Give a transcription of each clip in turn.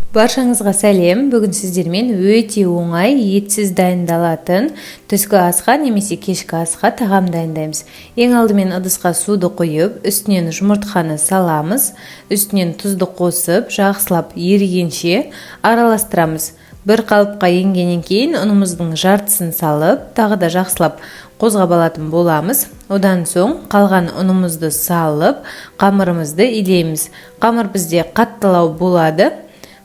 Баршаңызға сәлем! Бүгін сіздермен өте оңай, етсіз дайындалатын түскі асқа немесе кешкі асқа тағам дайындаймыз. Ең алдымен ыдысқа суды құйып, үстінен жұмыртқаны саламыз, үстінен тұзды қосып, жақсылап ерігенше араластырамыз. Бір қалыпқа енгеннен кейін ұнымыздың жартысын салып, тағы да жақсылап қозғап алатын боламыз. Одан соң қалған ұнымызды салып, қамырымызды илейміз. Қамыр бізде қаттылау болады.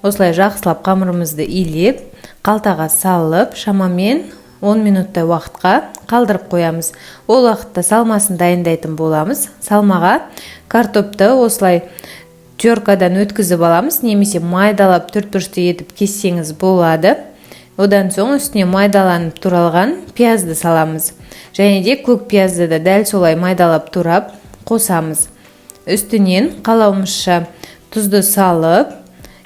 Осылай жақсылап қамырымызды илеп, қалтаға салып, шамамен 10 минуттай уақытқа қалдырып қоямыз. Ол уақытта салмасын дайындайтын боламыз. Салмаға картопты осылай теркадан өткізіп аламыз немесе майдалап төртбұрышты етіп кессеңіз болады. Одан соң үстіне майдаланып туралған пиязды саламыз. Және де көк пиязды да дәл солай майдалап турап қосамыз. Үстінен қалауымызша тұзды салып,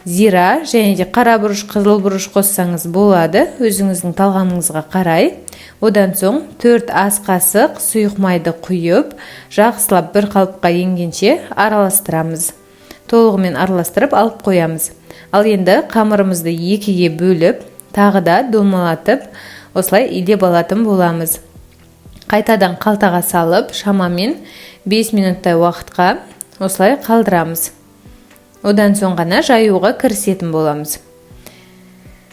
зира және де қара бұрыш, қызыл бұрыш қоссаңыз болады, өзіңіздің талғамыңызға қарай. Одан соң 4 ас қасық сұйық майды құйып, жақсылап бір қалыпқа енгенше араластырамыз. Толығымен араластырып алып қоямыз. Ал енді қамырымызды екіге бөліп, тағы да домалатып, осылай илеп алатын боламыз. Қайтадан қалтаға салып, шамамен 5 минуттай уақытқа осылай қалдырамыз. Одан соң ғана жаюға кірісетін боламыз.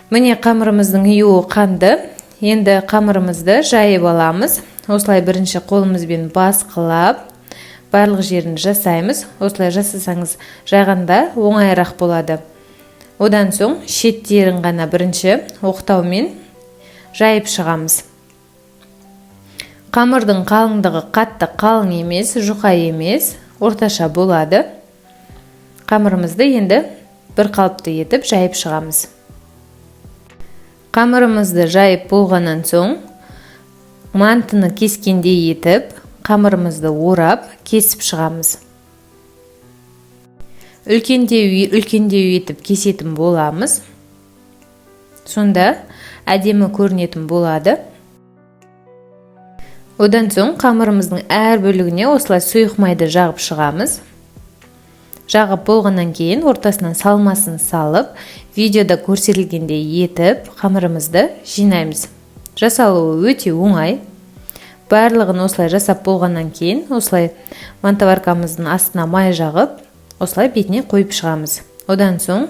Міне, қамырымыздың иуі қанды. Енді қамырымызды жайып аламыз. Осылай бірінші қолымызбен басқылап, барлық жерін жасаймыз. Осылай жасасаңыз, жайғанда оңайырақ болады. Одан соң шеттерін ғана бірінші оқтаумен жайып шығамыз. Қамырдың қалыңдығы қатты қалың емес, жұқа емес, орташа болады. Қамырымызды енді бір қалыпты етіп жайып шығамыз. Қамырымызды жайып болғаннан соң, мантыны кескендей етіп, қамырымызды орап, кесіп шығамыз. Үлкендеу үлкендеу етіп кесетін боламыз. Сонда әдемі көрінетін болады. Одан соң қамырымыздың әр бөлігіне осылай сұйық майды жағып шығамыз. Жағып болғаннан кейін ортасынан салмасын салып, видеода көрсетілгендей етіп қамырымызды жинаймыз. Жасалуы өте оңай. Барлығын осылай жасап болғаннан кейін, осылай мантоваркамыздың астына май жағып, осылай бетіне қойып шығамыз. Одан соң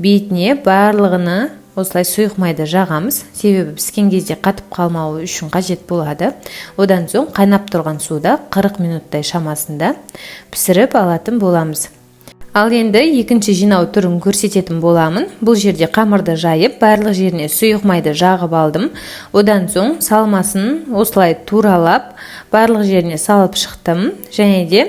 бетіне барлығына осылай сұйық майды жағамыз, себебі піскен кезде қатып қалмауы үшін қажет болады. Одан соң қайнап тұрған суда 40 минуттай шамасында пісіріп алатын боламыз. Ал енді екінші жинау түрін көрсететін боламын. Бұл жерде қамырды жайып, барлық жеріне сұйық майды жағып алдым. Одан соң салмасын осылай туралап, барлық жеріне салып шықтым. Және де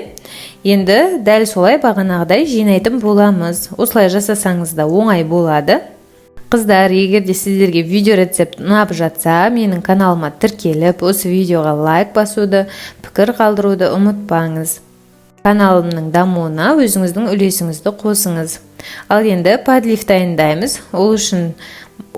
енді дәл солай бағанағыдай жинайтын боламыз. Осылай жасасаңыз да оңай болады. Қыздар, егер де сіздерге видео рецепт ұнап жатса, менің каналыма тіркеліп, осы видеоға лайк басуды, пікір қалдыруды ұмытпаңыз. Каналымның дамуына өзіңіздің үлесіңізді қосыңыз. Ал енді подлив дайындаймыз. Ол үшін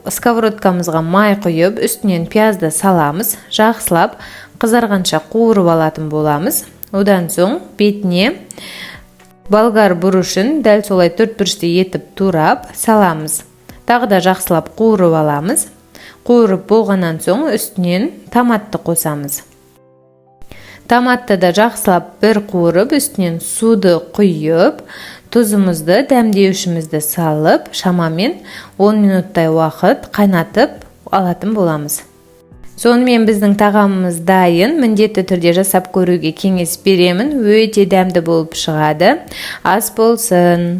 сковородкамызға май құйып, үстінен пиязды саламыз. Жақсылап қызарғанша қуырып алатын боламыз. Одан соң бетіне болгар бұрышын дәл солай төртбұрышты етіп турап саламыз. Тағы да жақсылап қуырып аламыз. Қуырып болғаннан соң үстінен томатты қосамыз. Томатты да жақсылап бір қуырып, үстінен суды құйып, тұзымызды, дәмдеуішімізді салып, шамамен 10 минуттай уақыт қайнатып алатын боламыз. Сонымен, біздің тағамымыз дайын. Міндетті түрде жасап көруге кеңес беремін. Өте дәмді болып шығады. Ас болсын!